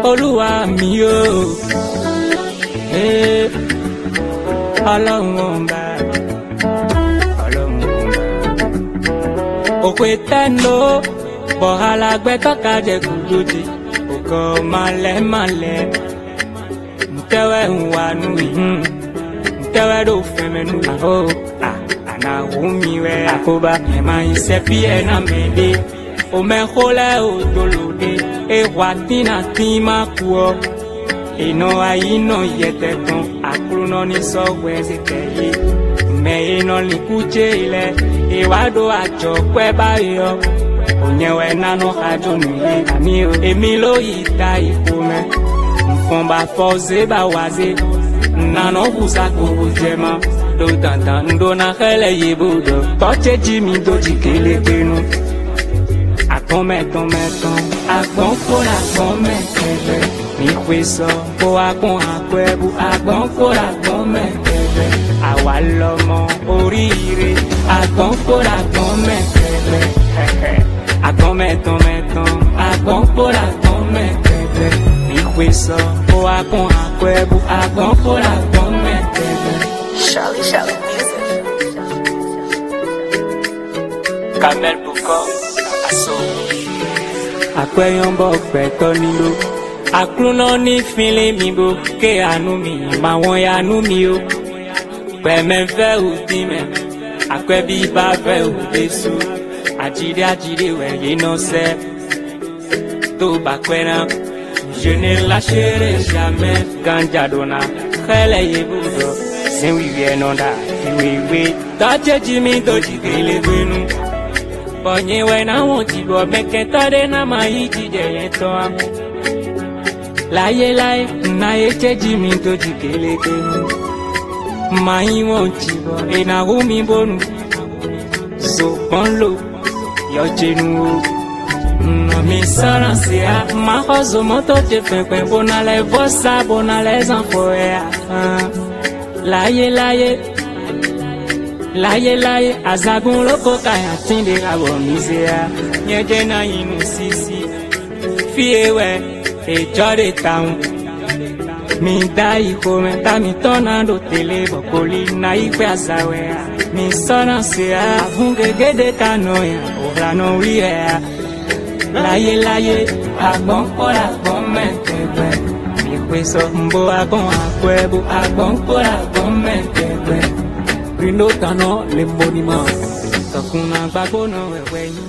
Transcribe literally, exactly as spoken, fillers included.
Olúwa mi o, ee, Ọlọ́run ọba, Ọlọ́run ọba. Òkwe tɛ́ nɔ, bɔ halagbɛtɔ́ ka jɛ gǔdo jí, òkɔ malɛ malɛ. Ntɛ́ wɛ un wa nú mi? Ntɛ́ wɛ ɖo fɛn mɛ nú mi? Aho, a, a nǎ hu mi wɛ. Akoba, nyɛ ma nyí sɛ́ fí ɛ ná mɛ ɖé. O mɛxó lɛ́ɛ o dó lǒ ɖé. E hwa tín ná tín má kú ɔ́, è nɔ wá yi nɔ yɛtɛn tɔn. Aklúnɔ ní sɔ́ hwɛ zé kɛ yé. Mɛ e nɔ lin kú cé lɛ́ɛ, è wá ɖó ajɔ̌ kwɛ́ ba é ɔ́, o nyɛ wɛ ná nɔ xa jó nǔ yé. Ami o, èmi ló yi ta yi xomɛ. Un fɔn ba fɔ zé ba wa zé. Un ná nɔ hu sa ko hu jɛ ma. Ɖó dandan un ɖó ná xɛ́ lɛ́ yě bó ɖɔ. Tɔ́ ce jí mi dó jǐ gélégbénu. Agbɔn mɛ tɔn mɛ tɔn, agbɔn kpó ɖo agbɔn mɛ kɛkɛ. Mi xwe sɔ kpó agbɔn akwɛ́bú, agbɔn kpó ɖo agbɔn mɛ kɛkɛ. Awa lɔmɔ oríire, agbɔn kpó ɖo agbɔn mɛ kɛkɛ. Agbɔn mɛ tɔn mɛ tɔn, agbɔn kpó ɖo agbɔn mɛ kɛkɛ. Mi xwe sɔ kpó agbɔn akwɛ́bú, agbɔn kpó ɖo agbɔn mɛ kɛkɛ. Charlie, Charlie music. Kamel Bukɔ, aso. Akwɛ́ nyɔ́ bɔ gbɛtɔ́ ní ɖó. Aklúnɔ ní flín mi bó ké ya nú mi, ma wɔn ya nú mi ó. Gbɛmɛ vɛ́ wǔ dín mɛ, akwɛ́ bíbá vɛ́ wǔ ɖésú. Ajíɖé ajíɖé wɛ yě nɔ sɛ́ dó ba akwɛ́ ná. Je ne lâcherai jamais. Ganja ɖó ná xɛ́ lɛ́ yě bó ɖɔ. Zɛn wiwi ɛ nɔ ɖa wíwíwí. Tɔ́ ce jí mì dó jǐ gbélégbénu. Bɔ nyɛ wɛ ná wɔn jǐ bɔ mɛkɛntɔ́ ɖé ná ma yí jijɛ nyɛtɔn ǎ. Láyéláyé, ná é ce jí mì dó jǐ gbélégbénu. Ma yí wɔn jǐ bɔ è nǎ hu mì bónú. Zo gbɔn lo yɔ ce nu o. Nɔ mi sɔ́ ná se á, má xɔ zo mɔto ce fɛnfɛn bó ná lɛ́ vɔ sá bó ná lɛ́ zán xɔ wɛ á. Láyéláyé, láyéláyé, azagun lóko ka nyi atín ɖé abɔ mi zé á. Nyɛ jɛ ná nyi nú sísí. Fí e wɛ è jɔ ɖe tawun. Mi dó ayi xomɛ, ta mitɔn ná ɖo tele bɔ koli ná yi kpé aza wɛ a? Mi sɔ́ ná se a? Avún gěgé ɖé ka nɔ ya, òhla nɔ wí wɛ a? Láyéláyé, agbɔn kpó ɖo agbɔn mɛ tɛgbɛ. Mi xwe sɔ un bó agbɔn akwɛ́ bó agbɔn kpó ɖo agbɔn mɛ tɛgbɛ. Rindo tannɔ le mbonima, tɔkun ná gbàgbó nɔ wɛ hwɛ nyí.